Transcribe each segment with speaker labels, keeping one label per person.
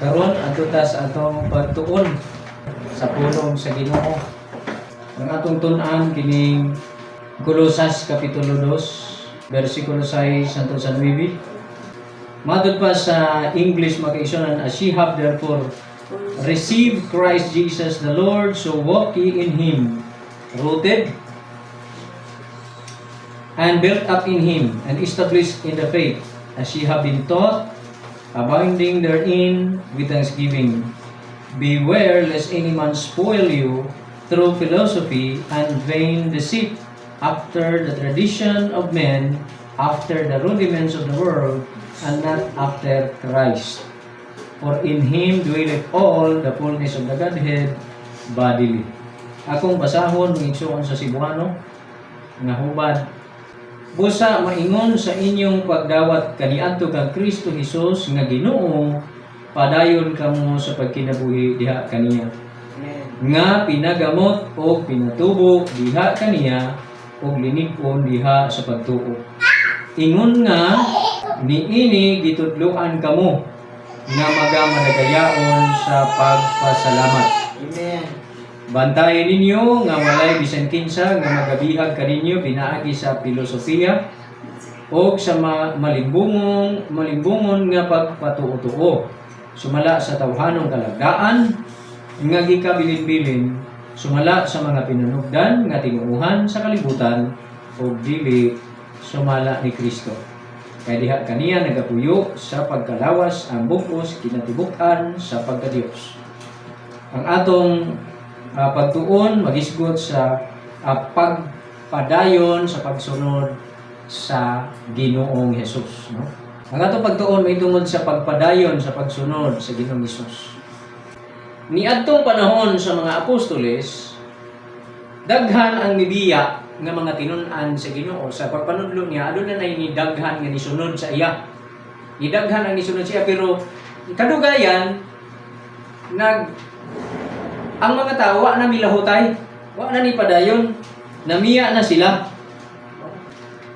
Speaker 1: Karon adto ta sa atong pagtuon sa pulong sa Ginoo. Ang atong tun-an kining Kolosas kapitulo 2 versikulo 6 hangtod sa 9. Matod pa sa English, mga kaigsuonan, "As ye have therefore received Christ Jesus the Lord, so walk ye in Him, rooted and built up in Him, and established in the faith, as ye have been taught, abounding therein with thanksgiving. Beware lest any man spoil you through philosophy and vain deceit, after the tradition of men, after the rudiments of the world, and not after Christ. For in Him dwelleth all the fullness of the Godhead bodily." Akong basahon, mga igsoon, sa Cebuano nga hubad. "Busa maingon sa inyong pagdawat kaniadto kang Kristo Hesus nga Ginoo, padayon kamo sa pagkinabuhi diha kaniya."
Speaker 2: Amen.
Speaker 1: Nga pinagamot o pinatubo diha kaniya og linig-on diha sa pagtuo. Ingon nga niini gitudloan kamo nga magamadagayaon sa pagpasalamat.
Speaker 2: Amen.
Speaker 1: Bantayan ninyo nga walay bisan kinsa nga magabihag kaninyo pinaagi sa filosofiya o sa malimbungon nga pagpatuo-tuo sumala sa tawhanong kalagdaan nga gikabilin-bilin sumala sa mga pinanugdan nga tinuohan sa kalibutan ug dili sumala ni Kristo. Kay diha kaniya nagapuyo sa pagkalawas ang bug-os kinatibuk-an sa pagkadiyos." Ang atong pagtuon magisgot sa pagpadayon sa pagsunod sa Ginoong Hesus, no? Ang atong pagtuon may tungod sa pagpadayon sa pagsunod sa Ginoong Hesus. Niadtong panahon sa mga apostoles, daghan ang mibiya nga mga tinun-an sa Ginoo sa pagpanudlo niya. Aduna nay ni daghan nga nisunod sa iya. Nidaghan ang nisunod sa iya, pero kadugayan ang mga tao wa na milahutay, wa na ni padayon, namiya na sila.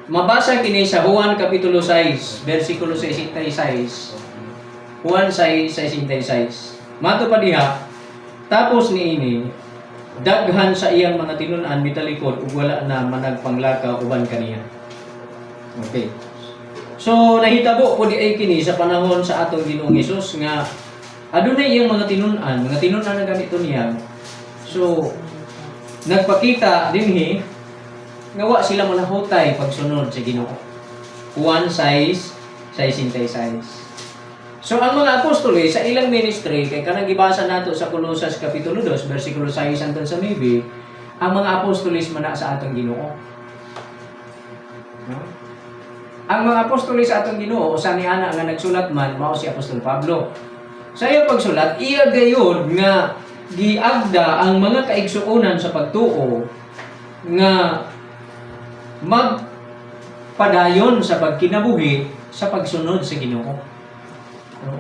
Speaker 1: Mabasa kini sa Juan kapitulo 6, versikulo 66. Juan 6:66. Mato pa diha, "Tapos niini, daghan sa iyang mga tinun-an mitalikod ug wala na managpanglakaw uban kaniya." Okay. So nahitabo po diay kini sa panahon sa atong Ginoong Hesus nga adunay iyang mga tinun-an na ganito niya. So nagpakita dinhi nga wa sila manahutay pagsunod sa Ginoo. Juan 6:66. So ang mga apostoles sa ilang ministry, kay kanang gibasa nato sa Kolosas kapitulo 2 versikulo 6 hangtod sa 9, ang mga apostoles man na sa atong Ginoo. No? Ang mga apostoles sa atong Ginoo, usa ni ana nga nagsulat man mao si Apostol Pablo. Sa iyang pagsulat, iya gayud nga giagda ang mga kaigsuonan sa pagtuo nga magpadayon sa pagkinabuhi sa pagsunod sa Ginoo. No?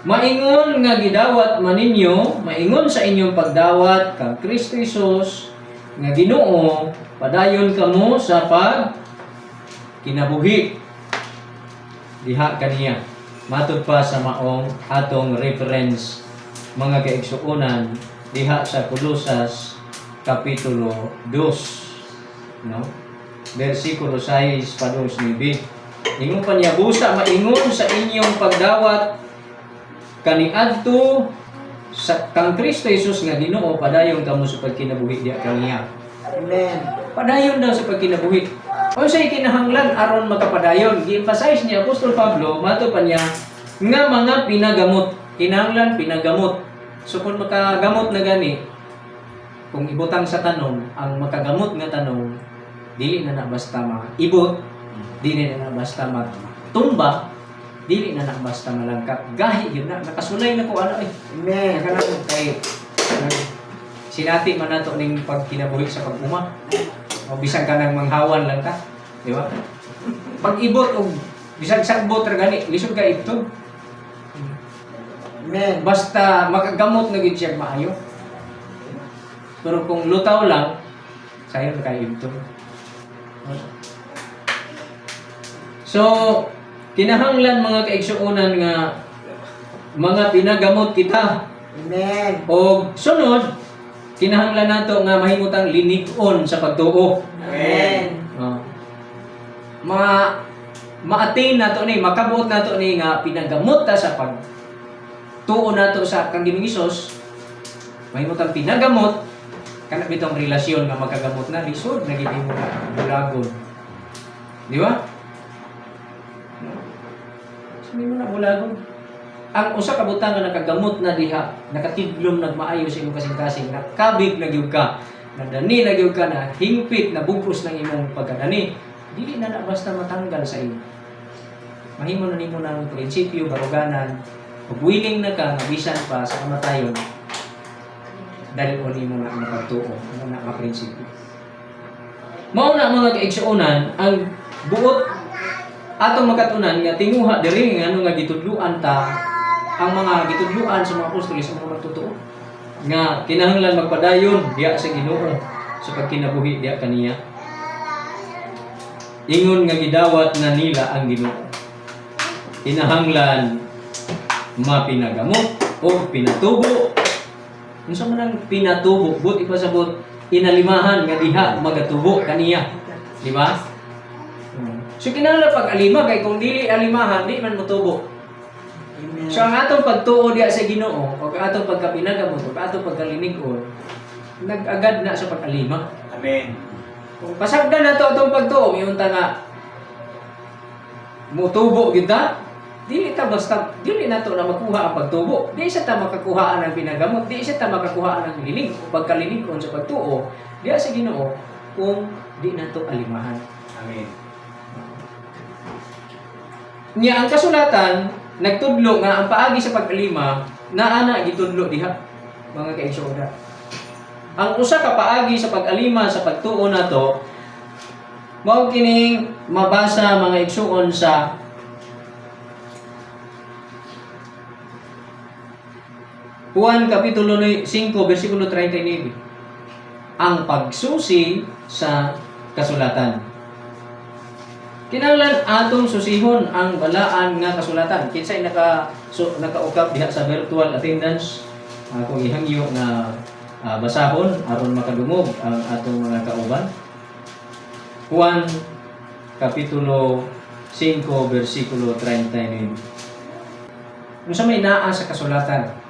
Speaker 1: "Maingon nga gidawat man ninyo, maingon sa inyong pagdawat kang Kristo Jesus nga Ginoo, padayon kamo sa pag kinabuhi diha kaniya." Matod pa sa maong atong reference, mga kaigsuonan, diha sa Kolosas kapitulo 2, no, versikulo 6 padung 9. Ingon pa niya, "Busa maingon sa inyong pagdawat kaniadto sa kang Kristo Jesus nga Ginoo, padayon kamo sa pagkinabuhi diha kaniya."
Speaker 2: Amen.
Speaker 1: Padayon daw sa pagkinabuhi. Unsay kinahanglan aron makapadayon? Gi-emphasize ni Apostol Pablo, mato pa niya nga mga pinagamot. Kinahanglan pinagamot. So kung makagamot na gani, kung ibutang sa tanom, ang makagamot nga tanom, dili na na basta maibot, dili na na basta matumba, dili na na basta malangkat. Gahi gyud na, nakasulay na ko ano eh.
Speaker 2: Amen.
Speaker 1: Kanang kay sinati man nato ning pagkinabuhi sa pag-uma. O bisan ka nang manghawan lang ka, di ba? Pag ibot og bisag sagbot ra gani, lisod ka ito.
Speaker 2: Amen.
Speaker 1: Basta makagamot na gid siya maayo. Pero kung lutaw lang, sayon kay ito. So, kinahanglan, mga kaigsuonan, nga Mga pinagamot kita.
Speaker 2: Amen.
Speaker 1: Og sunod, kinahanglan nato nga mahimutang linig-on sa pagtuo.
Speaker 2: Amen.
Speaker 1: Oh. Ma ma-attain nato ni, makabuot nato ni nga pinagamot ta sa pag tuo nato sa kang Ginoong Hesus, mahimutang pinagamot kana bitong relasyon nga magkagamot na lisod na gid mo na bulagon. Di ba? No? Sabi mo na bulagon. Ang usa ka butang nga nakagamot na diha, nakatidlom nagmaayo sa imong kasing-kasing, nakabig na gyud ka, nadani na gyud ka, na hingpit na bugos ng imong pagkadani, dili na na basta matanggal sa imo. Mahimo na nimo ng prinsipyo, baruganan, ug willing na ka nga bisan pa sa kamatayon, dahil nimo na ang pagtuo, ano na nga prinsipyo. Mao na, mga kaigsuonan, ang buot atong makatunan nga tinguha diri nga ano nga gitudluan ta ang mga gitudluan sa mga apostoles, ang mga magtotoo nga kinahanglan magpadayon diha sa Ginoo sa pagkinabuhi diha kaniya ingon nga gidawat na nila ang Ginoo. Kinahanglan mapinagamot o pinatubo. Unsa man ang pinatubo? But ipasabot inalimahan nga diha magatubo kaniya, di ba? So kinahanglan pag alima kay kung dili alimahan, di man motubo.
Speaker 2: Amen.
Speaker 1: So ang atong pagtuo diha sa Ginoo o ang atong pagkapinagamot o ang atong pagkalinig-on nag-agad na sa pag-alima.
Speaker 3: Amen.
Speaker 1: Kung pasagdan nato atong pagtuo, miunta nga mutubo gyud ta, dili ta basta dili nato na makuha ang pagtubo. Di sa ta makakuha ang pinagamot, di sa ta makakuha ang linig o pagkalinig-on sa pagtuo diha sa Ginoo kung di nato alimahan.
Speaker 3: Amen.
Speaker 1: Niya ang kasulatan nagtudlo nga ang paagi sa pag-alima naa na gitudlo diha, mga kaigsuonan. Ang usa ka paagi sa pag-alima sa pagtuo nato mao kining mabasa, mga igsuon, sa Juan Kapitulo 5 versikulo 39. Ang pagsusi sa kasulatan. Kinahanglan atong susihon ang balaan nga kasulatan. Kinsay nakaukap diha sa virtual attendance, akong ihangyo nga basahon aron makadungog ang atong mga kauban. Juan Kapitulo 5 versikulo 39. Unsa may naa sa kasulatan?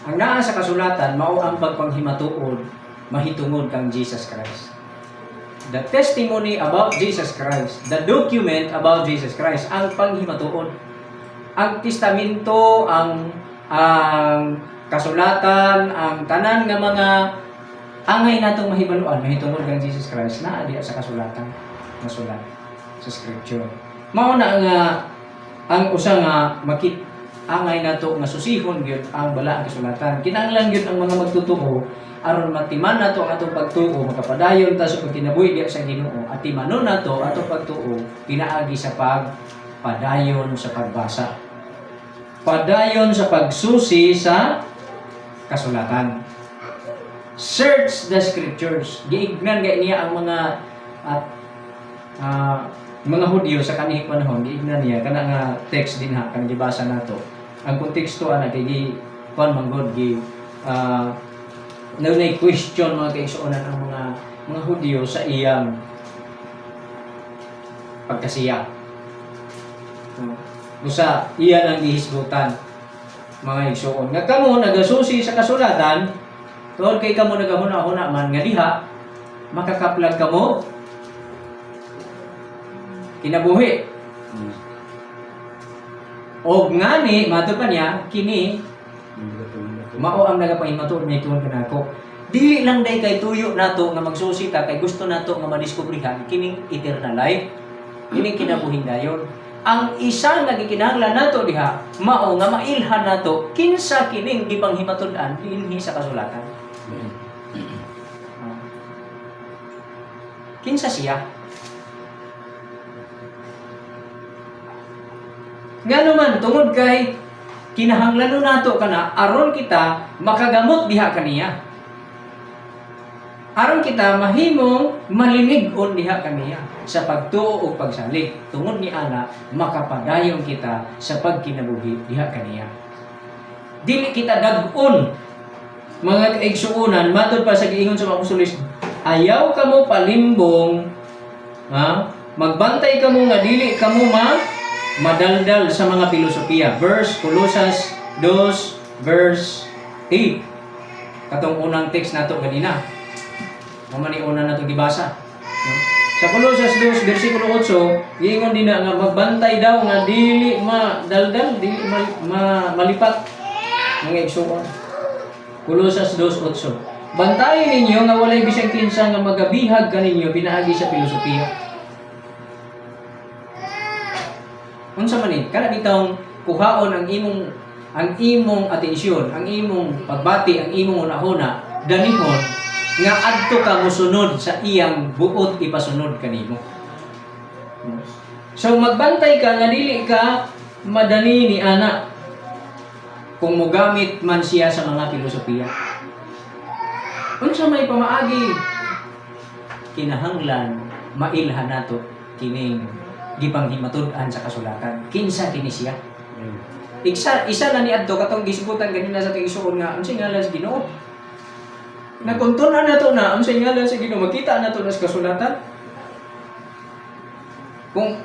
Speaker 1: Ang naa sa kasulatan mao ang pagpanghimatuod mahitungod kang Jesus Christ, the testimony about Jesus Christ, the document about Jesus Christ, ang panghimatuod. Ang testamento, ang kasulatan, ang tanan nga mga angay natong mahibaluan mahitungod kang Jesus Christ naa diha sa kasulatan, nasulat sa scripture. Mao na nga ang usa nga makit angay nato nga susihon gyud ang balaang kasulatan. Kinahanglan gyud ang mga magtotoo aron matiman nato ang atong pagtuo, makapadayon ta sa pagkinabuhi diha sa Ginoo at timanon nato atong pagtuo pinaagi sa pagpadayon sa pagbasa. Padayon sa pagsusi sa kasulatan. Search the scriptures. Giignan gay niya ang mga at mga Hudyo sa kanihing panahon, giignan niya kana nga text dinha kanang gibasa nato. Ang konteksto ana kay gi kuan man gud gi naunay question, mga kaigsuonan, ang mga Hudyo sa iyang pagkasiya. No? Usa iya nang gihisgutan, mga igsuon, nga kamo nagasusi sa kasulatan tungod kay kamo nagahuna-huna man nga diha makakaplag kamo kinabuhi. Og ngani matud pa niya kini mao ang nagapahimatod may tuon kanako. Dili lang day kay tuyo nato nga magsusi ta kay gusto nato nga madiskubrihan kining eternal life, kining kinabuhing dayon. Ang isa nga gikinahanglan nato diha mao nga mailhan nato kinsa kining gipanghimatud-an dinhi sa kasulatan. Ah. Kinsa siya? Ngano man, tungod kay kinahanglan nato kana aron kita makagamot diha kaniya. Aron kita mahimong malinig-on diha kaniya sa pagtuo ug pagsalig. Tungod ni ana makapadayon kita sa pagkinabuhi diha kaniya. Dili kita dag-on, mga kaigsuonan, matod pa sa giingon sa mga apostoles, ayaw kamo palimbong, ha? Magbantay kamo nga dili kamo madaldal sa mga filosofiya. Verse Colosas 2 verse 8. Katong unang text nato ganina. Mao man ni una nato gibasa. No? Sa Colosas 2 versikulo 8, giingon din na nga magbantay daw nga dili madaldal, dili malipat, mga igsuon. Colosas 2:8. Bantayan ninyo nga walay bisan kinsa nga magabihag kaninyo pinaagi sa filosofiya. Unsa man ni? Kana bitawng kuhaon ang imong atensyon, ang imong pagbati, ang imong hunahuna, danihon nga adto ka mosunod sa iyang buot ipasunod kanimo. So magbantay ka nga dili ka madani ni ana kung mogamit man siya sa mga filosofiya. Unsa may pamaagi? Kinahanglan mailhan nato kining gipanghimatud-an sa kasulatan. Kinsa kini siya? Isa na ni adto katong gisugutan ganina sa tigsuon nga unsay ngalan sa Ginoo. Nakuntun-an nato na unsay ngalan sa Ginoo, makita nato na sa kasulatan. Kung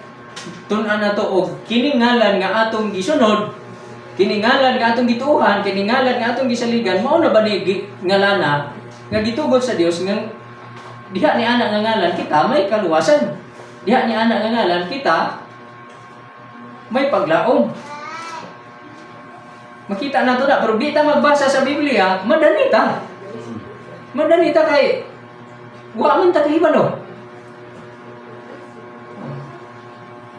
Speaker 1: tun-an nato og kining ngalan nga atong gisunod, kini ngalan nga atong gituohan, kini ngalan nga atong gisaligan, mao na ba ni ngalana nga gitugot sa Dios nga diha ni ana nga ngalan kita may kaluwasan? Diha ni ana nga ngalan kita may paglaom. Makita nato na, pero di ta magbasa sa Biblia, madali ta. Madali ta kay wa man ta kahibalo.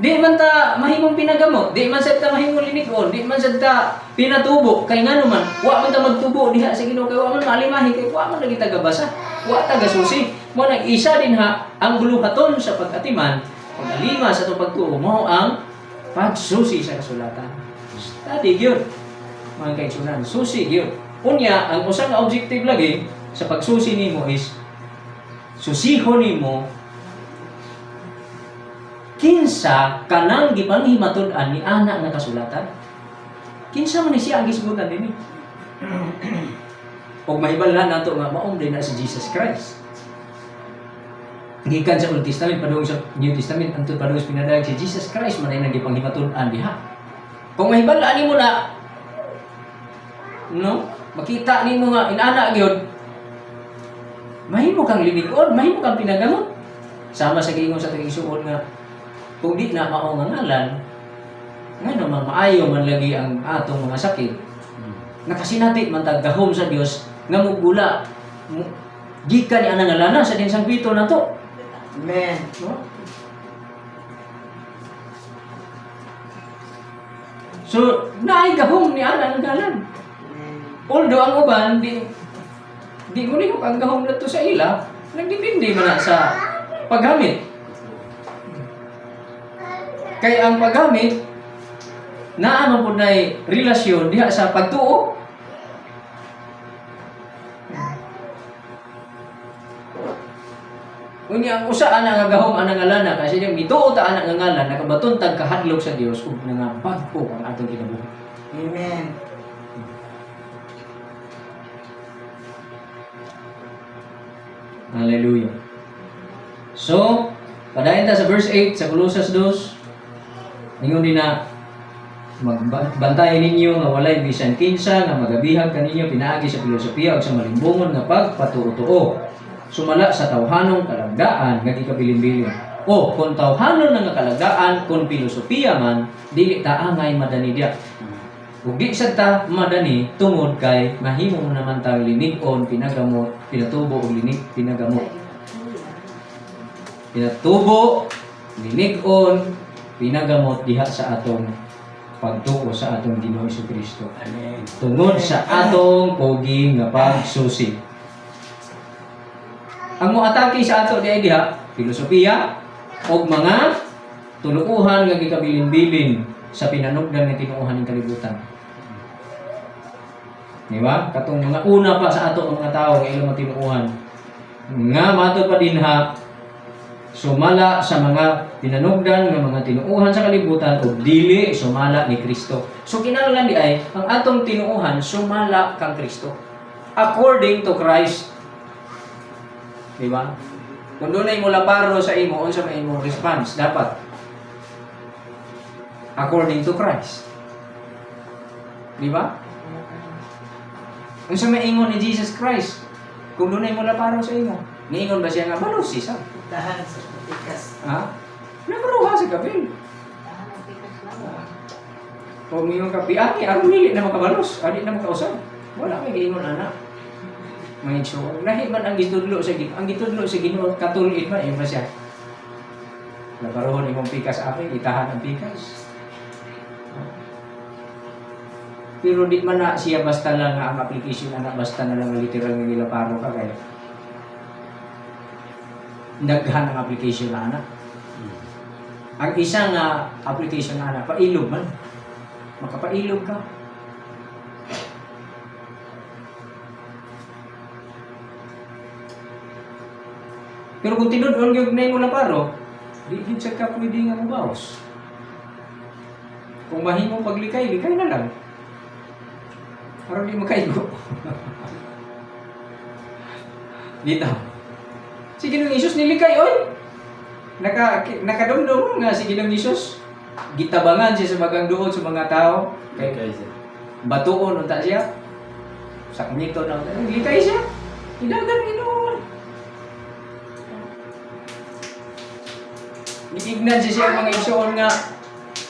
Speaker 1: Di man ta mahimong pinagamot, di man sad ta mahimong linikon, di man sad ta pinatubo kay ngano man wa man ta magtubo diha sa Ginoo kay wa man maalimahi, kay wa man lagi ta gabasa, wa ta gasusi. Mo nang isa din ha ang buluhaton sa pag-atiman, pag-alima sa atong pagtuo, mao ang pagsusi sa kasulatan. Study gyud, mga kaigsunan, susi gyud. Unya, ang usa nga objective lagi sa pagsusi nimo is susihon nimo kinsa kanang gipanghimatud-an ni ana nga kasulatan. Kinsa man ni siya ang gisgutan dinhi? Og mahibal-an nato nga maong din na si Jesus Christ. Gikan sa Old Testament padung sa New Testament, antud padung sa pinadayag, si Jesus Christ man ay nagipanghimatud-an diha. Kung mahibal-an nimo na, no, makita nimo nga inana gyud, mahimo kang linikon, mahimo kang pinagamot. Sama sa giingon sa tigisuon nga kung di na mao nga ngalan, ngano man maayo man lagi ang atong mga sakit? Nakasinati man tag gahom sa Dios nga mugula gikan ni anang ngalana sa din sang pito nato.
Speaker 2: Amen.
Speaker 1: No? So, naay gahom ni ana ang ngalan.
Speaker 2: Amen.
Speaker 1: Although ang uban, di mo lihok ang gahom nato sa ila, nagdepende man na sa paggamit. Kay ang paggamit, naa man pud nay relasyon diha sa pagtuo. Unya ang usa ana nga gahom ana nga ngalana kasi diyang mituo ta ana nga ngalan, nakabaton tag kahadlok sa Dios ug nangabag-o ang atong kinabuhi.
Speaker 2: Amen.
Speaker 1: Hallelujah. So, padayon ta sa verse 8 sa Colosas 2. Ingon din na magbantayan ninyo nga walay bisan kinsa nga magabihag kaninyo pinaagi sa filosofiya ug sa malimbongon nga pagpatuo-tuo sumala sa tawhanong kalagdaan nga gikabilin-bilin. O kung tawhanon na nga kalagdaan, kung filosofiya man, dili ta angay madani diya. Ug di sad ta madani tungod kay mahimo mo naman tang linig-on, pinagamot, pinatubo og linig, pinagamot. Pinatubo, linig-on, pinagamot diha sa atong pagtuo sa atong Ginoo Kristo.
Speaker 3: Amen.
Speaker 1: Tungod sa atong pogi nga pagsusi. Ang moatake sa ato diay diha, filosofiya og mga tuluuhan nga gikabilin-bilin sa pinanugdan nga tinuohan ng kalibutan. Di ba? Katong mga una pa sa ato ang mga tao nga ilang mga tinuohan. Nga mato pa dinha Sumala sa mga tinanugdan nga mga tinuohan sa kalibutan ug dili sumala ni Kristo. So kinahanglan di ay ang atong tinuohan sumala kang Kristo. According to Christ. Di ba? Kung dunay mo laparo sa imo, unsa may imong response dapat? According to Christ. Di ba? Unsa may ingon ni Jesus Christ? Kung dunay mo laparo sa imo, niingon ba siya nga balusi sa?
Speaker 2: Tahan sa pikas.
Speaker 1: Ha? Nagruha sa gabi. Kung ingon ka piani, aron dili na makabalos, adi na makausab. Wala kay giingon ana. Mga igsoon, lahi man ang gitudlo sa Ginoo. Ang gitudlo sa Ginoo katul-id man ingon ba siya. Labarohon imong pikas akin, itahan ang pikas. Pero di man na siya basta lang nga ang application ana, basta na lang nga literal nga gilaparo ka kay daghan ang application na ana. Ang isa nga application na ana, pailog man. Makapailog ka. Pero kung tinud-on gyud na imo laparo, di gyud sa ka pwede nga mobaos. Kung mahimo paglikay, likay na lang. Aron di makaigo. Dito. Si Ginoong Hesus nilikay oy. Nakadumdum nga si Ginoong Hesus gitabangan siya sa bagang duot sa mga tao kay
Speaker 3: Kay siya.
Speaker 1: batuon unta siya. Sakmito na unta. Likay siya. Idagan Ginoo. Niignan siya siya mga igsoon nga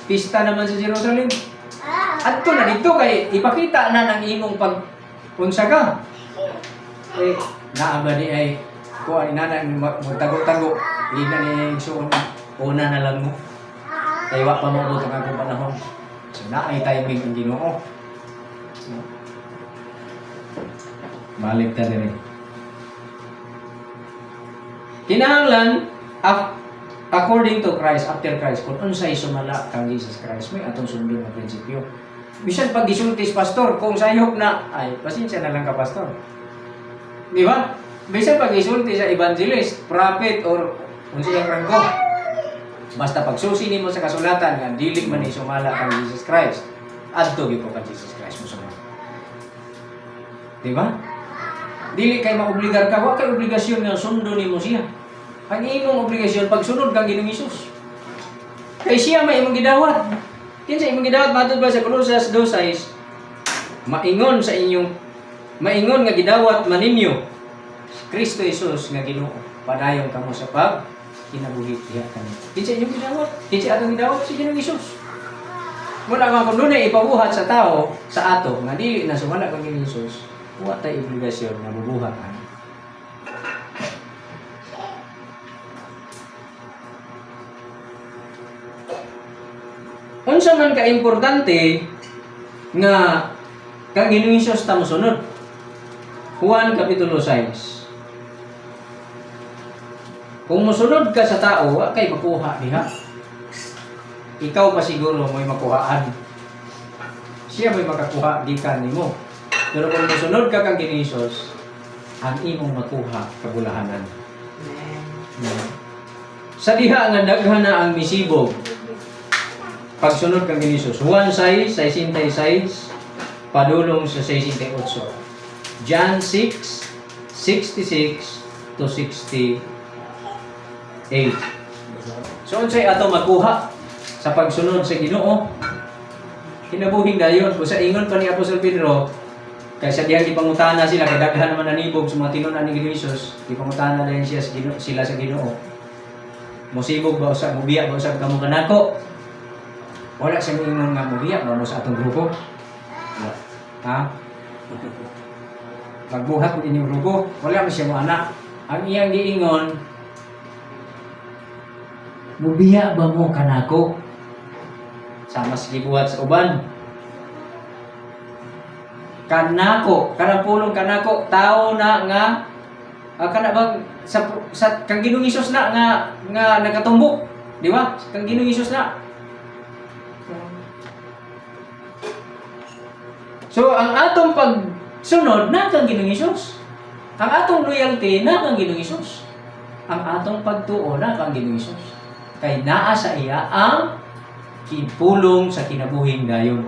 Speaker 1: pista naman sa Jerusalem. Adto na dito kay ipakita na ng imong pag unsa ka. Eh, naa ba di ay kuan nana magtago-tago ina ni igsoon, una na lang mo. Kay wa pa moabot ang akong panahon. So naay timing ang Ginoo. Balik ta diri. Kinahanglan according to Christ, after Christ, kung unsay sumala kang Jesus Christ, may atong sundon nga prinsipyo. Bisan pag gisultis pastor, kung sayop na, ay, pasensya na lang ka, pastor. Di ba? Bisan pag gisulti sa evangelist, prophet, or unsa iyang ranggo. Basta pagsusi nimo sa kasulatan nga dili man ni sumala kang Jesus Christ, adto gyud ko kang Jesus Christ mo sumala. Di ba? Dili kay maobligar ka, wa kay obligasyon nga sundon nimo siya. Ang imong obligasyon pagsunod kang Ginoong Hesus. Kay siya may imong gidawat. Kinsa imong gidawat matud ba sa Colosas 2:6? Maingon sa inyong maingon nga gidawat maninyo si Kristo Jesus nga Ginoo. Padayon kamo sa pag kinabuhi diha kami. Kinsa inyong gidawat? Kinsa atong gidawat? Si Ginoong Hesus. Muna nga kung dunay ipabuhat sa tao sa ato nga dili na sumala kang Ginoong Hesus, wa tay obligasyon nga bubuhat ani. Unsa man ka-importante nga kang Ginoong Hesus ta mosunod? Juan Kapitulo 6. Kung mosunod ka sa tao, wa kay makuha diha. Ikaw pa siguro mo'y makuhaan. Siya mo'y makakuha gikan nimo. Pero kung mosunod ka kang Ginoong Hesus, ang imong makuha kabulahanan.
Speaker 2: Amen.
Speaker 1: Sa diha nga daghan na ang misibog, pagsunod kang Ginoong Hesus. Juan 6, 66, padulong sa 68. John 6, 66 to 68. So unsay ato makuha sa pagsunod sa Ginoo? Kinabuhing dayon kung sa ingon pa ni Apostol Pedro, kay sa dihang gipangutana sila kay daghan naman nanibog sa mga tinunan ni Ginoong Hesus, gipangutana dayon siya sa Ginoo, sila sa Ginoo. Mosibog ba usab, mubiya ba usab kamo kanako? Wala siya moingon nga mubiya ba mo sa atong grupo?
Speaker 3: Wala.
Speaker 1: Ha? Magbuhat mo inyong grupo, wala man siya mo anak. Ang iyang giingon, mubiya ba mo kanako? Sama sa gibuhat sa uban. Kanako, kanang pulong kanako, tao na nga kana bang sa kang Ginoong Hesus na nga nga nagatumbok, di ba? Kang Ginoong Hesus na. So ang atong pagsunod na kang Ginoong Hesus. Ang atong loyalty na kang Ginoong Hesus. Ang atong pagtuo na kang Ginoong Hesus. Kay naa sa iya ang pulong sa kinabuhing dayon.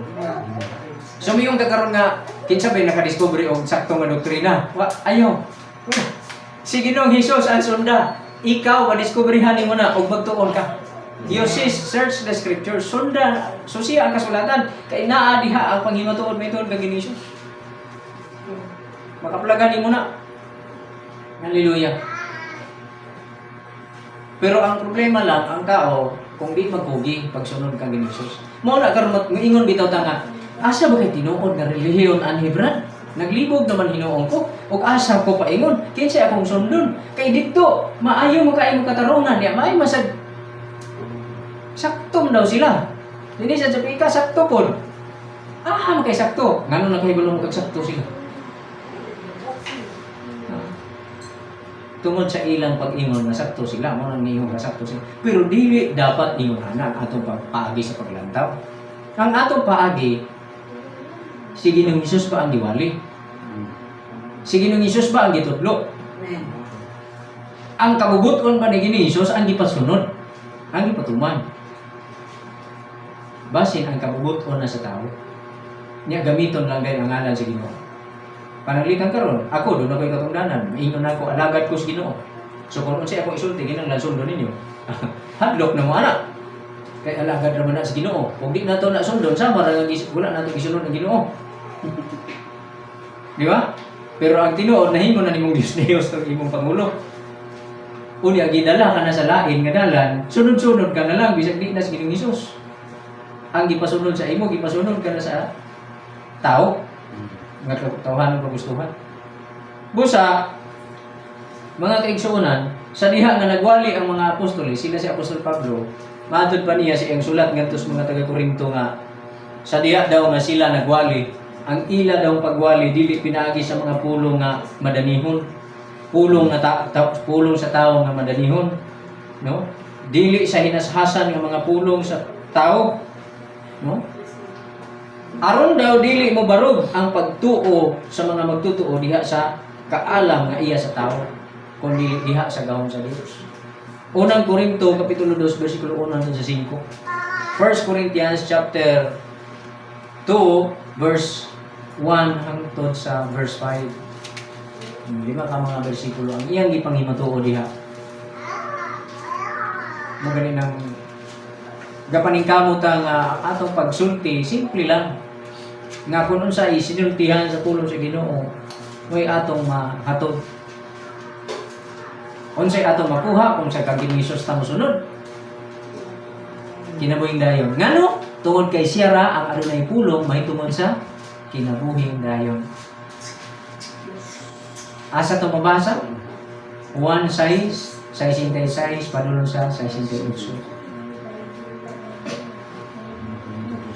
Speaker 1: So mayong kakaroon nga kinsa bay nakadiscover og sakto nga doktrina? Wa ayo. Si Ginoong Hesus ang sunda. Ikaw madiskubrihan nimo na og magtuon ka. You see, search the scripture, sunda, susiya ang kasulatan, kay naa diha ang panghimatuod may tuod kang Ginoong Hesus. Makaplagan nimo na. Hallelujah. Pero ang problema lang, ang tao, kung di magkugi pagsunod kang Ginoong Hesus. Mao na karon moingon bitaw ta nga, asa ba kay tinuod nga relihiyon anhi, Brad? Naglibog naman hinuon ko ug asa ko paingon, kinsay akong sundon? Kay didto maayo mo kaayo katarungan niya, maayo masad sakto man daw sila. Dinhi sa Jamaica sakto pod. Ah, man kay sakto. Ngano nakahibalo mo kag sakto sila? Ah. Tungod sa ilang pag-ingon nga sakto sila, mao nang niingon nga sakto sila. Pero dili dapat ingon ana ang atong pagpaagi sa paglantaw. Ang atong paagi, si Ginoong Hesus ba ang giwali? Si Ginoong Hesus ba ang gitudlo?
Speaker 2: Amen.
Speaker 1: Ang kabubuton ba ni Ginoong Hesus ang gipasunod? Ang gipatuman. Basin ang kabubuton na sa tao. Nya gamiton lang gayud ang ngalan sa Ginoo. Pananglitan karon, ako duna ko'y katungdanan, maingon ako alagad ko sa Ginoo. So kung unsay akong isulti kinahanglan sundon ninyo. Hadlok na mo ana. Kay alagad ra man na sa Ginoo. Kung di nato na sundon, sama ra nga wala nato gisunod ang Ginoo. Di ba? Pero ang tinuod nahimo na nimong Dios Dios ang imong pangulo. Unya gidala ka na sa lain nga dalan, sunod-sunod ka na lang bisag di na sa Ginoong Hesus. Ang gipasunod sa imo, gipasunod ka na sa tao nga tawhanon kagustuhan. Busa, mga kaigsuonan, sa diha nga nagwali ang mga apostoles, sila si Apostol Pablo, matud pa niya sa iyang sulat ngadto sa mga taga-Korinto nga sa diha daw nga sila nagwali, ang ila daw pagwali dili pinaagi sa mga pulong nga madanihon, pulong nga pulong sa tao nga madanihon, no? Dili sa hinashasan nga mga pulong sa tao, no? Aron daw dili mo barog ang pagtuo sa mga magtutuo diha sa kaalam nga iya sa tao, kundi diha sa gahom sa Dios. Unang Korinto kapitulo 2 bersikulo 1 hangtod sa 5. 1 Corinthians chapter 2 verse 1 hangtod sa verse 5. Lima ka mga bersikulo ang iyang gipanghimatuo diha. Mo gani nang gapaningkamot ang atong pagsulti, simple lang. Nga kung unsa isinultihan sa pulong sa Ginoo, mo'y atong mahatod. Unsay atong makuha kung sa kang Ginoong Hesus ta mosunod. Kinabuhing dayon. Ngano? Tungod kay siya ra ang adunay pulong mahitungod sa kinabuhing dayon. Asa to mabasa? 1 6, 66, padulong sa 68.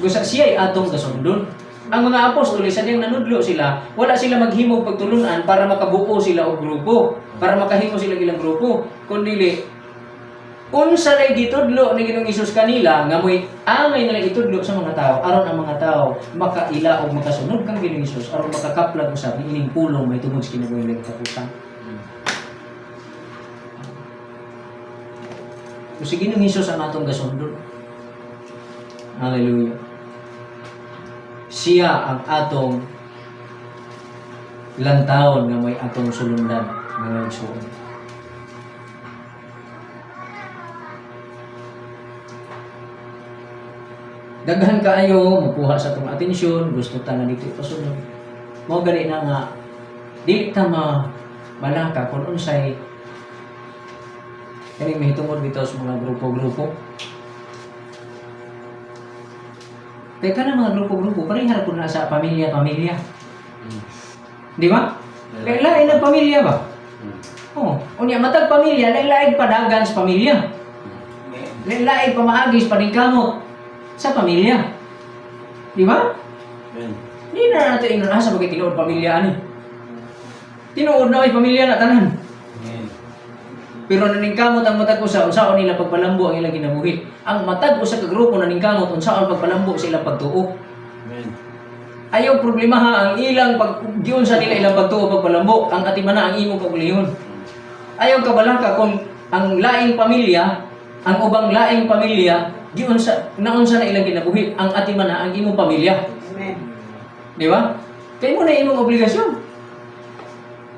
Speaker 1: Gusa siya ay atong kasundon. Ang mga apostol, sa diyang nanudlo sila, wala sila maghimog pagtulunan para makabuo sila og grupo, para makahimo sila ilang grupo. Kundili, unsa lay gitudlo ni Ginoong Hesus kanila nga mo'y angay nila itudlo sa mga tao aron ang mga tao makaila og makasunod kang Ginoong Hesus aron makakaplag usab niining pulong may tungod sa kinabuhi ng katapusan. So, si Ginoong Hesus ang atong gasundon. Hallelujah. Siya ang atong lantawon nga may atong sulundan, mga igsoon. Daghan kaayo mukuha sa atong atensyon, gusto ta nga dito ipasunod. Mao gani na nga dili ta ma malaka kung unsay kaning mahitungod bitaw sa mga grupo-grupo. Kay kana mga grupo-grupo pareha ra pud na sa pamilya-pamilya. Di ba? Kay lain ang pamilya ba? Oh, unya matag pamilya lain-lain padagan sa pamilya. Lain-lain pamaagi sa paningkamot sa pamilya. Di ba? Di na nato ingon asa bagay tinuod pamilya ani. Tinuod na ay pamilya na tanan. Pero naningkamot ang matag usa unsaon nila pagpalambo ang ilang kinabuhi. Ang matag usa ka grupo naningkamot unsaon pagpalambo sa ilang pagtuo. Ayaw problema ha ang ilang pag giunsa nila ilang pagtuo pagpalambo, ang atimana ang imong kaugalingon. Ayaw kabalaka kung Ang laing pamilya, ang ubang laing pamilya, giunsa naunsa na ilang kinabuhi, ang atiman na ang imong pamilya.
Speaker 2: Amen.
Speaker 1: Di ba? Kay mo na imong obligasyon.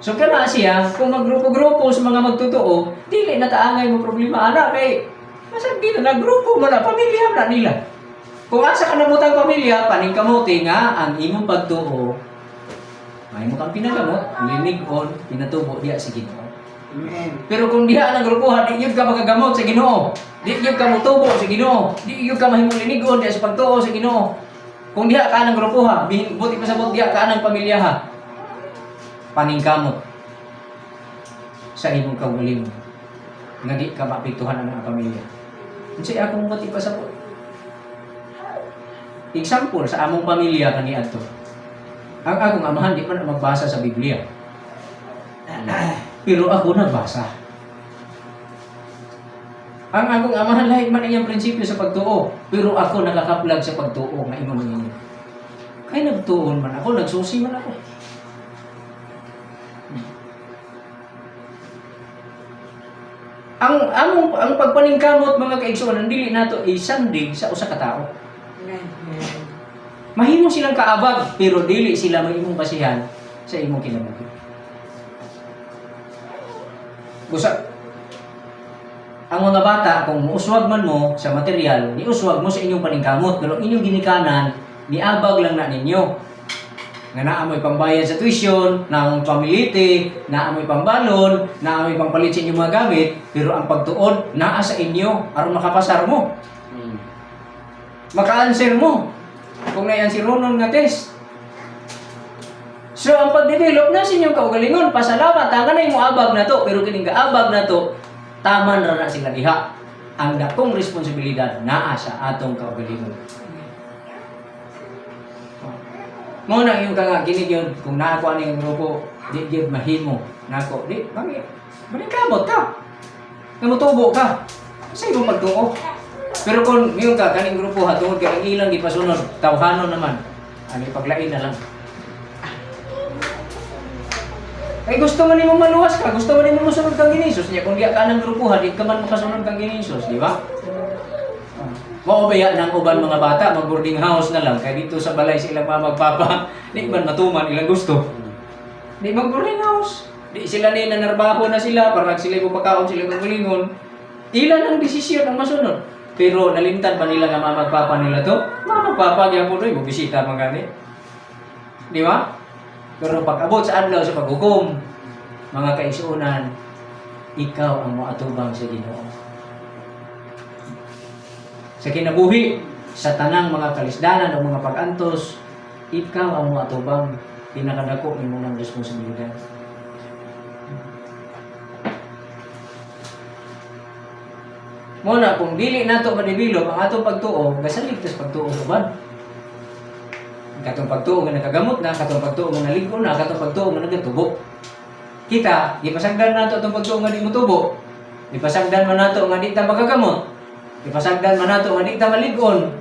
Speaker 1: So kana siya, kung maggrupo-grupo sa mga magtotoo, dili na taangay mo problema ana kay masag di na nagrupo mo na pamilya na nila. Kung asa ka namutang pamilya, paningkamuti nga ang imong pagtuo, may mo kang pinagamot, linig-on, pinatubo diya sa Ginoo.
Speaker 2: Amen.
Speaker 1: Pero kung diha ang grupuhan, di gyud ka makagamot sa Ginoo. Di gyud ka motubo sa Ginoo. Di gyud ka mahimong linigon diha sa pagtuo sa Ginoo. Kung diha ka ng grupuha, buti pa sabot diha ka ng pamilya ha. Paningkamot sa imong kaugalingon nga di ka maapektuhan ang mga pamilya. Unsay akong buti pa sabot? Example sa among pamilya kaniadto. Ang akong amahan di man na magbasa sa Biblia. Pero ako nagbasa. Ang akong amahan lahi man iyang prinsipyo sa pagtuo, pero ako nakakaplag sa pagtuo nga ingon ninyo. Kay nagtuon man ako, nagsusi man ako. Ang among ang pagpaningkamot, mga kaigsoon, ang dili nato isandig sa usa ka tawo.
Speaker 2: Amen.
Speaker 1: Mahimo silang kaabag pero dili sila mahimong basihan sa imong kinabuhi. Busa ang mga bata, kung muuswag man mo sa material, niuswag mo sa inyong paningkamot, pero ang inyong ginikanan, niabag lang na ninyo. Nga naamoy pambayad sa tuition, naamoy pamiliti, naamoy pambalon, naamoy pangpalit sa inyong mga gamit, pero ang pagtuon, naa sa inyo, aron makapasar mo. Maka-answer mo. Kung na-answer nun nga test. So, ang pag-develop na sa inyong kaugalingon, pasalamat, tanga na yung abag na to, pero kining gaabag na to, taman ra na sila diha. Ang dakong responsibilidad naa sa atong kaugalingon. Mo na yung ka nga kini gyud kung naa ko ani nga grupo, di gyud mahimo nako, di bangi. Balik kamot ka. Nga motubo ka. Sa imong pagtuo. Pero kung ngayon ka kaning grupo ha tungod kay ang ilang gipasunod, tawhanon naman. Ani paglain na lang. Kay gusto man nimo maluwas ka, gusto man nimo mosunod kang Ginisus niya. Kung diya ka ng grupo ha, di ka man makasunod kang Ginisus, di ba? Mao ba ng uban mga bata, mag boarding house na lang kay dito sa balay sa ilang mama papa, di man matuman ilang gusto. Di mag boarding house. Di sila ni nanarbaho na sila para sila mo pagkaon sila kagalingon. Ilan ang desisyon ang masunod. Pero nalimtan pa nila nga mama at papa nila to? Mama at papa gyapon oy, mo bisita man gani. Di ba? Pero pag abot sa adlaw sa paghukom, mga kaisunan, ikaw ang moatubang sa Ginoo. Sa kinabuhi, sa tanang mga kalisdanan o mga pag-antos, ikaw ang moatubang, pinakadako nimo ng responsibilidad. Mo na kung dili nato ma-develop ang atong pagtuo, gasalig tas pagtuo sa uban. Katong pagtuo nga nakagamot na, katong pagtuo nga nalig-on na, katong pagtuo nga nagatubo. Kita, gipasagdan nato atong pagtuo nga di motubo. Gipasagdan man nato nga di ta magagamot. Gipasagdan man nato nga di ta malig-on.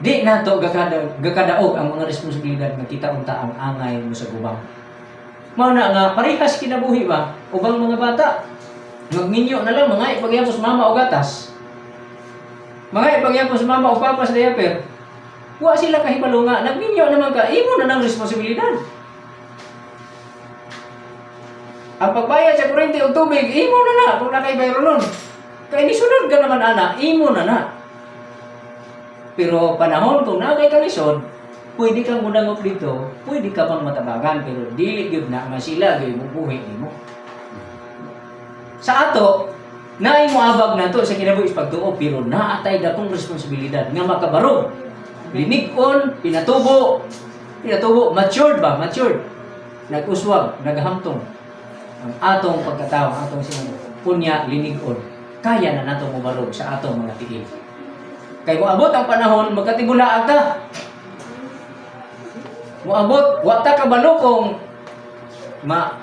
Speaker 1: Di nato gakadaog ang mga responsibilidad nga kita unta ang angay mo sa gubang. Mao na nga parehas kinabuhi ba ubang mga bata. Magminyo na lang mga ipagyapos mama o gatas. Mga ipagyapos mama o papa sa diaper. Wa sila kahibalo nga nagminyo naman ka, imo na ng responsibilidad. Ang pagbayad sa kuryente o tubig, imo na na kung nakay bayro nun. Kay nisunod ka naman ana, imo na na. Pero panahon kung nakay kalisod, pwede kang mudangop dito, pwede ka pang matabagan, pero dili gyud na nga sila gyud mubuhi nimo. Sa ato, naay moabag nato sa kinabuhi sa pagtuo, pero naatay dakong responsibilidad nga makabarog. Linig-on, pinatubo, pinatubo, matured ba? Matured. Nag-uswag, naghamtong. Ang atong pagkatao, ang atong sinang punya, linig-on. Kaya na nato mobarog sa atong mga tiil. Kay moabot ang panahon, magkatibulaag ta. Moabot, wa ta kabalo kung ma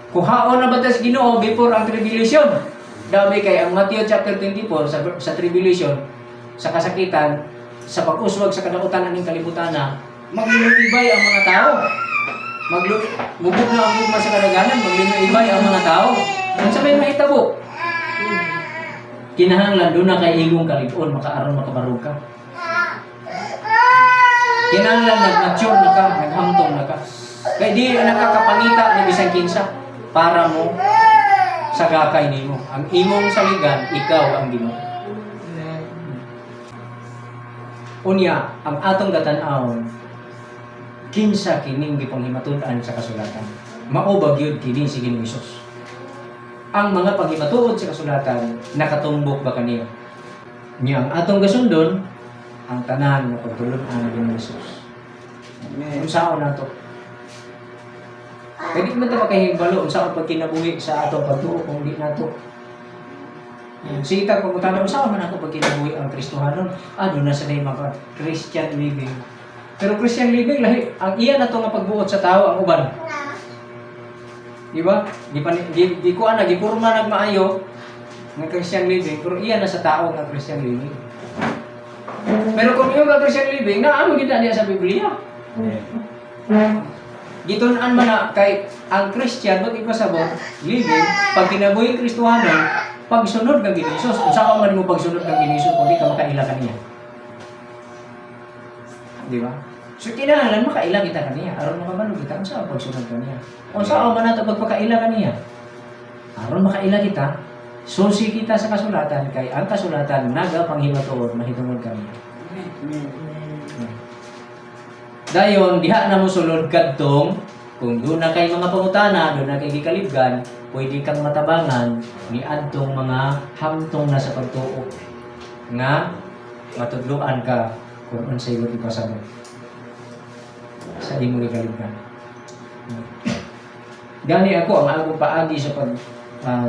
Speaker 1: kuhaon na ba ta sa Ginoo before ang tribulation. Dami kay ang Matthew chapter 24 sa tribulation, sa kasakitan, sa pag-uswag sa kadautan aning kalibutan na maglinuibay ang mga tao. Mubog na ang gugma sa kadaganan, maglinuibay ang mga tao. Unsa may mahitabo? Kinahanglan duna kay igong kalig-on makaaron makabarog ka. Kinahanglan nag-mature na ka, naghamtong na ka. Kay di na nakakapangita ni bisan kinsa para mo sagakay nimo. Ang imong saligan, ikaw ang Ginoo.
Speaker 2: Amen.
Speaker 1: Unya, ang atong gatan-awon, kinsa kining gipanghimatud-an sa kasulatan? Mao ba gyud kini si Ginoong Hesus? Ang mga paghimatuod sa kasulatan, nakatumbok ba kaniya? Nya ang atong gasundon, ang tanan nga pagtulun-an ni Ginoong Hesus.
Speaker 2: Amen.
Speaker 1: Unsaon nato? Kay di man ta makahibalo unsaon pagkinabuhi sa atong pagtuo kung di nato. Sige ta kung tanong, unsaon man ako pagkinabuhi ang Kristohanon? Ah, duna sa day mga Christian living. Pero Christian living lahi ang iya na to nga pagbuot sa tao ang uban. Di ba? Di pa di, di ko ana gipurma nagmaayo nga Christian living, pero iya na sa tao nga Christian living. Pero kung yung nga Christian living, na ano gid na niya sa Biblia? Gitun-an man na kay ang Christian wag ipasabot living pag kinabuhi Kristohanon, pagsunod kang Ginoong Hesus. Unsa ka man mo pagsunod kang Ginoong Hesus kung di ka makaila kaniya? Di ba? So kinahanglan makaila kita kaniya aron makabalo kita unsa ang pagsunod kaniya. Unsa man nato pagpakaila kaniya? Aron makaila kita, susi kita sa kasulatan kay ang kasulatan nagapanghimatuod mahitungod kaniya.
Speaker 2: Amen.
Speaker 1: Dayon diha na mo sulod kadtong kung duna kay mga pangutana, duna kay gikalibgan, pwede kang matabangan ni adtong mga hamtong na sa pagtuo nga matudloan ka kung unsay imong ipasabot sa imong gikalibgan. Gani ako ang akong paagi sa pag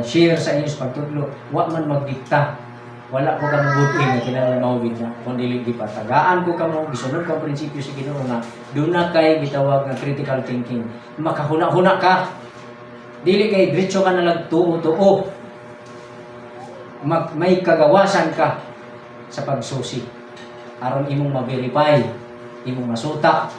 Speaker 1: share sa inyo sa pagtudlo, wa man magdikta, wala ko kamo butin nga kinahanglan mao gid na kung dili gipatagaan ko kamo, gisunod ko ang prinsipyo sa Ginoo nga duna kay gitawag nga critical thinking. Makahuna-huna ka, dili kay diretso ka na lang tuo-tuo. May kagawasan ka sa pagsusi aron imong ma-verify, imong masuta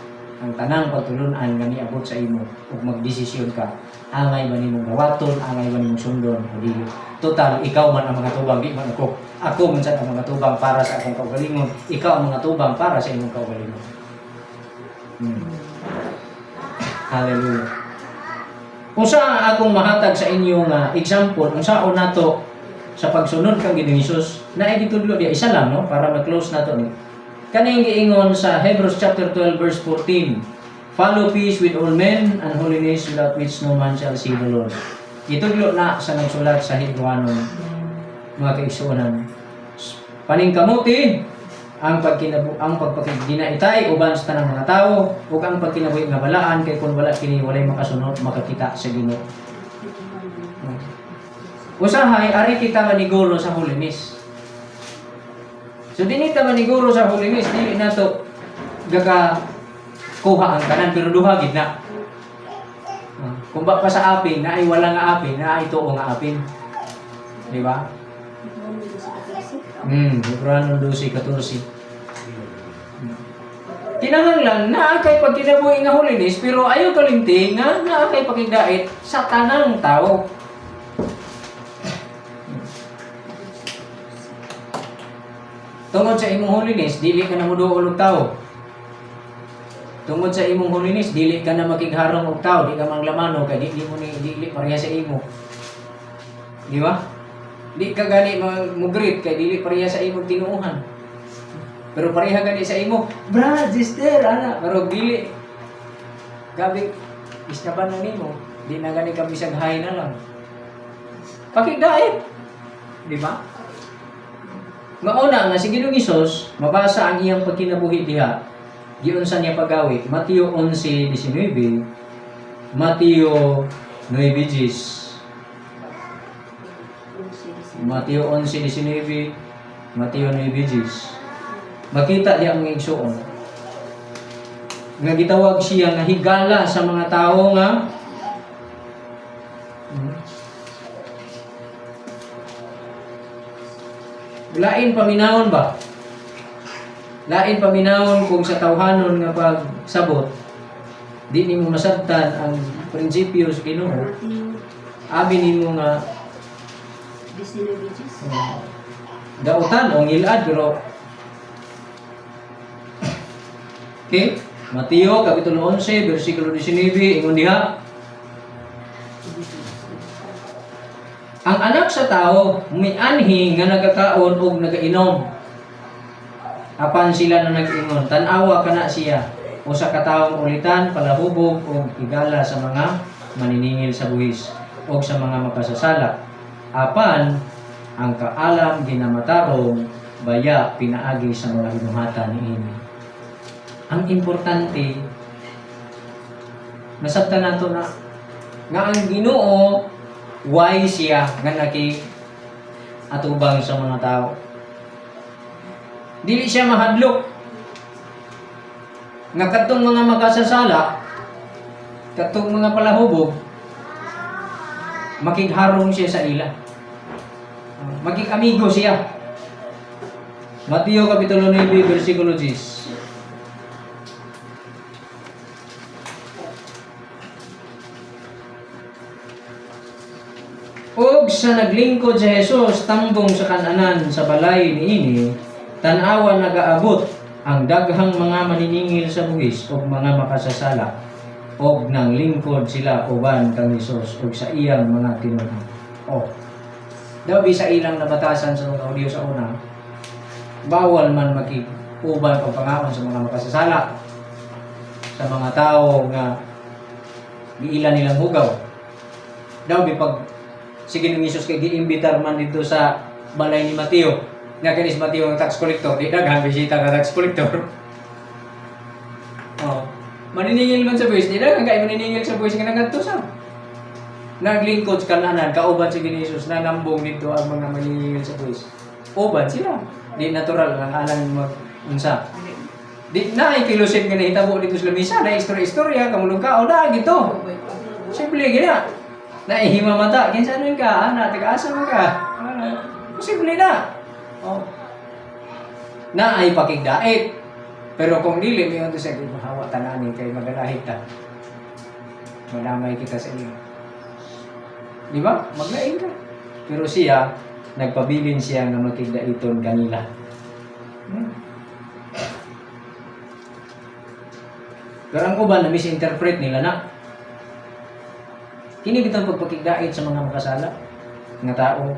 Speaker 1: ang tanang pagtulun-an nga niabot sa imo ug magdesisyon ka, angay ba nimong gawaton, angay ba nimong sundon o dili. Total, ikaw man ang mga tubang, di man ako. Ako man sad ang mga tubang para sa akong kaugalingon, ikaw ang mga tubang para sa imong kaugalingon. Hallelujah. Unsa ang akong mahatag sa inyo nga example, unsaon nato sa pagsunod kang Ginoong Hesus, na gitudlo diya isa lang, no, para ma-close nato ni. Kaning giingon sa Hebrews chapter 12 verse 14. "Follow peace with all men and holiness, without which no man shall see the Lord." Gitudlo na sa nagsulat sa Hebrewanon, mga kaigsuonan. Paningkamuti ang pagpakigdinaitay uban sa tanang mga tao ug ang pagkinabuhi nga balaan, kay kung wala kini, walay makasunod makakita sa Ginoo. Usahay ari kita maniguro sa holiness. So dinhi ta maniguro sa holiness, dili nato gaka kuha ang tanan, pero duha gid na. Ah, kung ba pa sa apin na ay wala nga apin, na ay tuo nga apin. Di ba? Hebreo 12:14. Kinahanglan naa kay pagkinabuhi nga holiness, pero ayaw kalimti nga naa kay pakigdait sa tanang tao. Tungod sa imong holiness, dili ka na moduol og tao. Tungod sa imong holiness, dili ka na makigharong og tao, di ka manglamano kay di mo ni dili pareha sa imo. Di ba? Di ka gani mo greet kay dili pareha sa imong tinuohan. Pero pareha gani sa imo, "Bra, sister," ana, pero dili. Gabi isnaban na nimo, di na gani ka bisag hi na lang. Pakigdait. Di ba? Mauna nga si Ginoong Hesus, mabasa ang iyang pagkinabuhi diha. Giunsa niya paggawi? Mateo 11:19, Mateo 9:10. Mateo 11:19, Mateo 9:10. Makita diya ang igsuon nga gitawag siya nga higala sa mga tao nga. Lain paminawon ba? Lain paminawon kung sa tawhanon nga pagsabot, di nimo masabtan ang prinsipyo sa Ginoo. Abi nimo nga
Speaker 2: 19 Jesus.
Speaker 1: Dautan o ngilad, pero okay. Mateo kapitulo 11 bersikulo 19, ingon diha, "Ang Anak sa Tao mianhi nga nagakaon og nagainom. Apan sila na nag-ingon, 'Tan-awa kana siya, usa ka tawong ulitan, palahubog og higala sa mga maniningil sa buhis og sa mga makasasala.' Apan ang kaalam ginamatarong baya pinaagi sa mga binuhatan niini." Ang importante, nasabtan nato na nga ang Ginoo, wise siya nga naki atubang sa mga tao. Dili siya mahadlok nga kadtong mga makasasala, kadtong mga palahubog, makigharong siya sa ila. Makig-amigo siya. Mateo Kapitulo 9, versikulo 10. Ug sa naglingkod si Jesus tambong sa kananan sa balay niini, tan-awa, nagaabot ang daghang mga maniningil sa buhis ug mga makasasala, ug nanglingkod sila uban kang Hesus ug sa iyang mga tinunan. Oh. Daw sa ilang nabatasan sa mga Hudyo sa una, bawal man makig-uban pagpangaon sa mga makasasala, sa mga tao nga giila nilang hugaw. Daw bi pag sige ng Hesus kay giimbitar man dito sa balay ni Mateo. Nga kinis Mateo ang tax collector, di daghan bisita nga tax collector. Oh. Maniningil man sa buwis, di daghan kay maniningil sa buwis nga nangadto sa naglingkod sa kananan, kauban si Ginoong Jesus, nanambong dito ang mga maniningil sa buwis. Uban sila. Di natural ang alang mag unsa. Di na ay fellowship nga nahitabo dito sa lamisa, na istorya-istorya, kamulong ka, o na gito. Simple gina. Naihima mata, kinsa nun ka, ana, taga-asa man ka. Ah, posible na. Oh. Na ay pakigdait. Pero kung dili, may unto sa hawa tanani kay magalahit ta. Malamay kita sa iyo. Di ba? Maglain ka. Pero siya, nagpabilin siya nga makigdaiton kanila. Pero ang uban na misinterpret nila na. Kini bitang pagpakigdait sa mga makasala nga tao.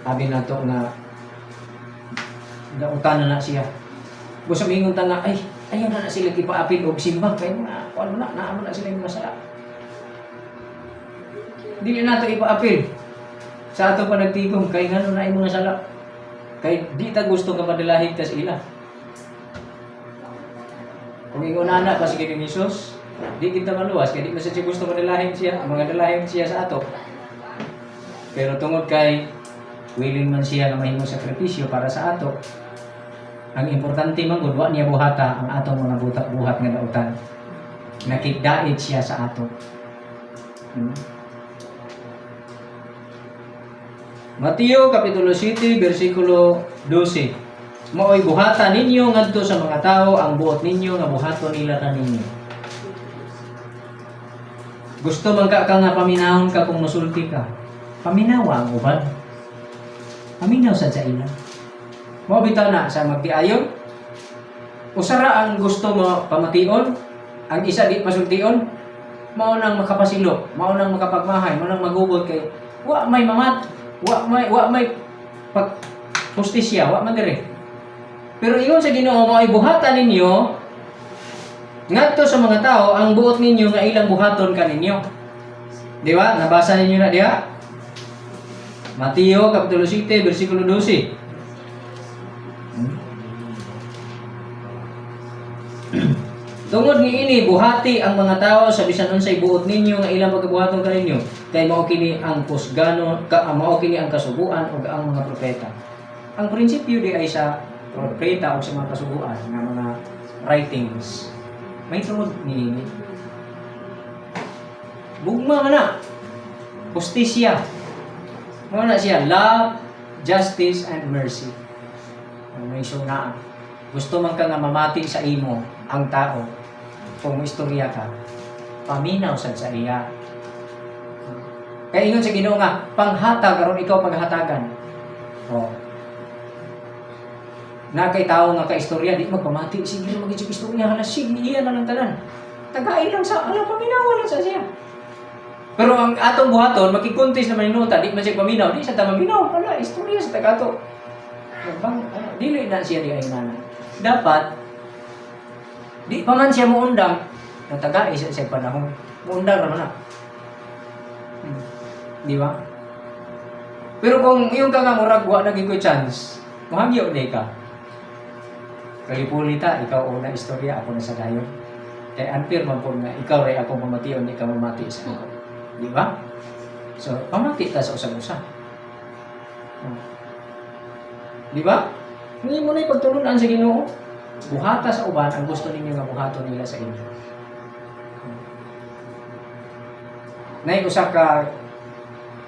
Speaker 1: Abi nato nga dautan na na siya. Gusto mingon ta nga, "Ay, ayaw na na sila ipaapil og simba kay mga kuan mo na, naamo na sila yung mga sala. Dili nato ipaapil sa ato pa nagtigom kay ngano na imong mga sala." Kay di ta gusto nga madalahig ta sa ila. Kung ingon ana pa sige ni Jesus, di kita maluwas kay di man siya gusto madalahig siya, mga dalahin siya sa ato. Pero tungod kay willing man siya nga mahimong sakripisyo para sa ato, ang importante man gud, wa niya buhata ang atong mga buhat buhat nga dautan. Nakigdait siya sa ato. Mateo Kapitulo 7 versikulo 12. "Maoy buhata ninyo ngadto sa mga tao ang buot ninyo nga buhaton nila kaninyo." Gusto man ka ka nga paminahon ka kung musulti ka. Paminawa ang uban. Paminaw sad sa ila. Mao bitaw na sa magtiayon. Usara ang gusto mo pamation, ang isa di pasultion, mao nang makapasilo, mao nang makapagmahay, mao nang magubot kay wa may mamat, wa may pag hustisya, wa man dire. Pero ingon sa Ginoo, "Mao ay buhatan ninyo ngadto sa mga tao ang buot ninyo nga ilang buhaton kaninyo." Di ba? Nabasa ninyo na diha? Mateo kapitulo 7 bersikulo 12. "Tungod ni ini, buhati ang mga tao sa bisan unsay buot ninyo nga ilang pagkabuhaton kaninyo, kay mao kini ang kusgano ka, mao kini ang kasuguan ug ang mga propeta." Ang prinsipyo di ay sa propeta o sa mga kasuguan nga mga writings. May tungod ni ini. Gugma man na. Hustisya. Mao na siya, love, justice, and mercy. May suna. Gusto man ka nga mamati sa imo ang tao kung istorya ka, paminaw sad sa iya. Kay ingon sa Ginoo nga panghatag aron ikaw paghatagan. Oh. Na kay tawo nga kaistorya di magpamati, sige ra magid istorya, hala, sige, iya na lang tanan. Tagai lang sa ala, paminawa lang sa siya. Pero ang atong buhaton, makikontest naman inuta, di man siya paminaw, di sa ta maminaw, hala, istorya sa tagato. Bang, ano, dili na siya di ay nana. Dapat, di pa man siya muundang, natagai siya sa panahon. Muundang ra man na. Di ba? Pero kung iyong ka nga murag wa na gyud koy chance, muhangyo di ka. Kalipuli ta, ikaw una istorya, ako na sa dayon. Kay unfair man po nga ikaw ray akong pamation, di ka mamati sa ako. Di ba? So, pamati ta sa usag-usa. Di ba? Hindi mo na ipagtulunan sa Ginoo. Buhata sa uban ang gusto ninyo nga buhaton nila sa inyo. Nay usa ka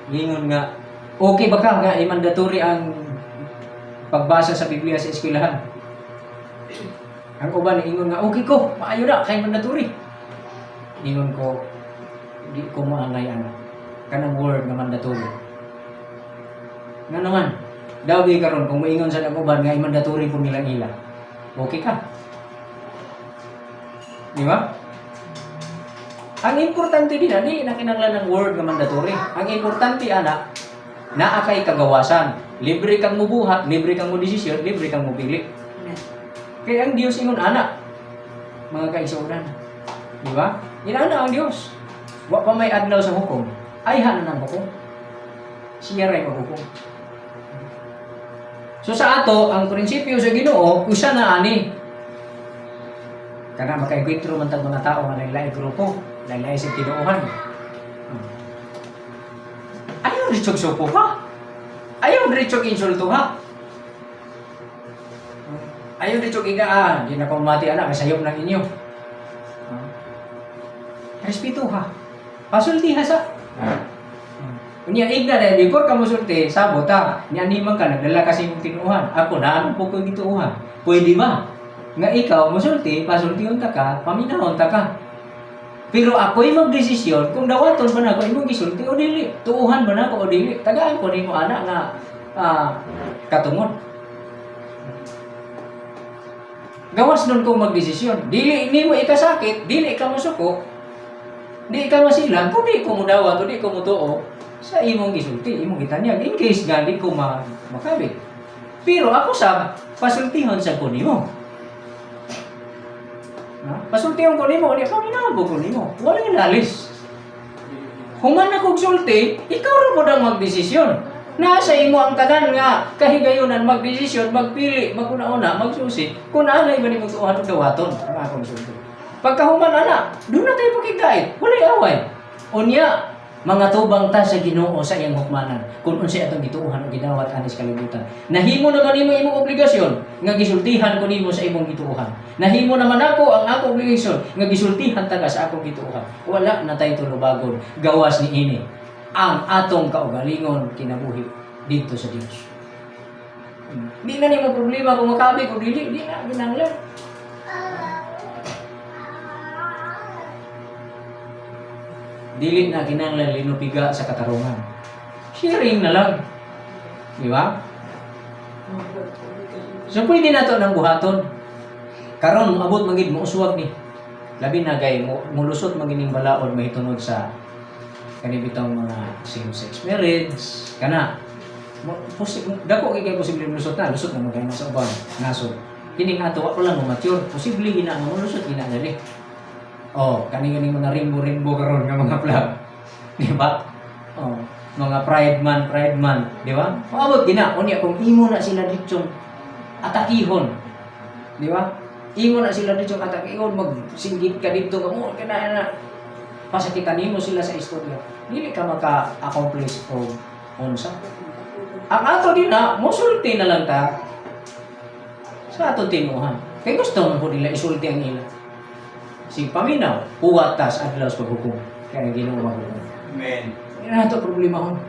Speaker 1: gingon nga okay ba ka nga i-mandatory ang pagbasa sa Biblia sa eskwelahan? Ang uban ingon nga okay ko, maayo na kay mandatory. Ingon ko, di ko maangay ana kanang word nga mandatory. Nga naman, daw di karon kung moingon sa uban nga i-mandatory po nila ila. Okay ka? Di ba? Ang importante din, di na kinahanglan ng word nga mandatory. Ang importante ana, naa kay kagawasan. Libre kang mubuhat, libre kang modesisyon, libre kang mupili.
Speaker 2: Amen.
Speaker 1: Kaya ang Dios ingon ana, mga kaigsuonan. Di ba? Inana ang Dios. Wa pa may adlaw sa hukom. Ay na ng hukom. Siya ray maghukom. So sa ato, ang prinsipyo sa Ginoo, usa na ani. Kana makaengkwentro man tag mga tao nga lain grupo, lain sa tinuohan. Ayaw ritsog suko ha. Ayaw ritsog insulto ha. Ayaw ritsog inga ah, di na ko mati anak, sayop ng inyo. Respeto ha. Pasulti ha sa. Unya igna dahil before ka mosulti, sabot ha. Nya nimang ka, nagdala kasi imong tinuohan. Ako na ano po ko gituohan. Pwede ba? Nga ikaw mosulti, pasultihon ta ka, paminahon ta ka. Pero ako'y magdesisyon kung dawaton ba nako imong gisulti o dili, tuuhan ba nako o dili. Tagaan ko nimo ana nga katungod. Gawas nun kong magdesisyon. Dili nimo ikasakit, dili ka mosuko, di ka masilang, kung di ko mudawat o di ko mutuo sa imong gisulti, imong gitanyag, in case nga di ko makabit. Pero ako sa pasultihon sa ko nimo. Ha? Pasultihon ko nimo, unya paminahon ko nimo. Wala lalis. Human ako sulti, ikaw ra pod ang magdesisyon. Nasa imo ang tanan nga kahigayunan magdesisyon, magpili, maguna-una, magsusi, kung naanay ba nimo tuohan o dawaton ang akong sulti. Pagkahuman ana, doon na tayo pakigait, walay away. Unya, mga tubang ta sa Ginoo sa iyang hukmanan kung unsay atong gituohan o gidawat anis kalibutan. Nahimo naman nimo imong obligasyon nga gisultihan ko nimo sa imong gituohan. Nahimo naman ako ang akong obligasyon nga gisultihan ta ka sa akong gituohan. Wala na tayo tulubagon gawas ni ini ang atong kaugalingon kinabuhi dito sa Dios. Di na nimo problema kung makabig o dili, di na ginanglan. Dili na kinahanglan linupiga sa katarungan. Sharing na lang. Di ba? So pwede na to ng buhaton. Karon moabot man gid mo uswag ni. Labi na gay mo mulusot man gining balaod mahitungod sa kani bitong mga same-sex marriage kana. Dako kay posible lusot na, lusot na magay na sa uban nasod. Kining ato wa pa lang mo mature, posible gina nga molusot gina dali. Oh, kani kaning mga rainbow-rainbow karon nga mga flag. Di ba? Oh, mga pride man, di ba? Moabot gina unya kung imo na sila ditsong atakihon. Di ba? Imo na sila ditsong atakihon, magsinggit ka dito ka mo kana na pasakitan nimo sila sa istorya. Dili ka maka-accomplish og unsa. Ang ato din na, mosulti na lang ta sa atong tinuhan. Kay gusto man po nila isulti ang ila. Sig paminaw, huwat tas adlaw sa paghukom. Kaya ang Ginoo maghukom.
Speaker 3: Amen.
Speaker 1: Hindi na ito problema hon.